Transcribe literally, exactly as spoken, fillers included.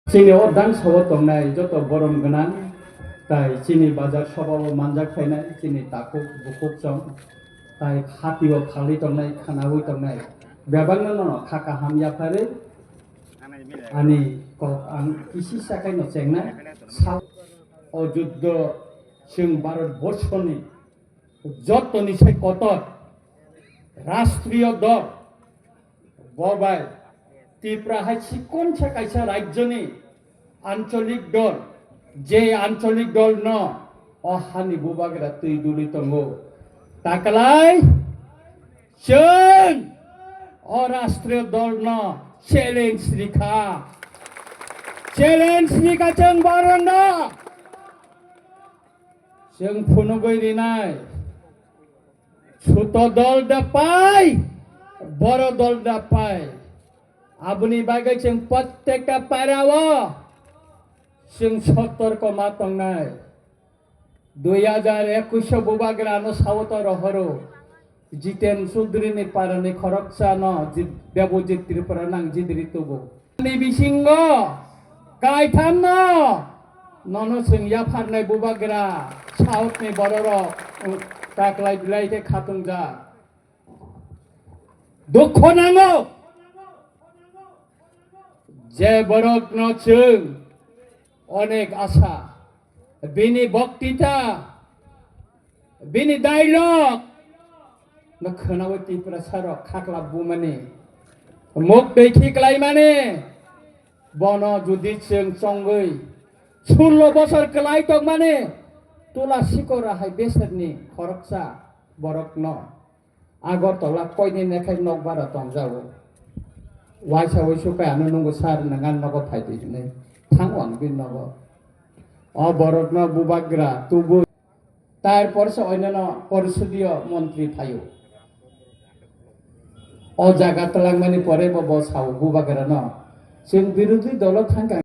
Chini o dangsao tongnai joto borom gwnang, tai chini bazar sobao manjak phainai chini takhuk bukhuk chong, tai hatio phalwi tongnai, khanaui tongnai, bebakno nono kha kaham yapharwi ani kok ang kisi sakai no chengnai. Sa o juddo chwng Bharat borshoni jotoni sai kotor rashtriyo dol, bo bai Tripura hai chikonsa kaisa rajyoni ancholik dol, je ancholik dol no o hani bubagra twi duli tongo. Takalai chwng o rashtriyo dol no challenge rikha, challenge rikha chwng borokno. Chwng phunugwi rinai. Suto dol da pai, boro dol da pai. Aboni bagwi chwng prottekta parao chwng sotorko ma tongnai. Dui hajar ekush o bubagrano sao to rohoro. Jiten Chaudhary ni parani khoroksa no Ji-, Debojit Tripura nang jidri tubu. Ni bisingo kaithamno nono chwng yapharnai bubagra South ni bororok, um, taklai bilai khe khatungjak. Dukho nango je borokno chwng onek asa, bini boktita, bini dialogue no khwnawi Tiprasa rok khakla bumani, muk twi khiklaimani, bono judi chwng chongwi sullo bosor kwlai tongmani, tula sikora hai beserni khoroksa borokno Agartala koini nekhai nokbara tongjago. Waisa uisu kai ano nungo sir nang ani nogo phaidi hinwi thango ang bini nogo. O borokno bubagra tubu. Tarpor se oinano porisudiyo montri phaio. O jaga twlangmani pore bo, bo sao bubagrano. Chwng birodhi dolo thangkha.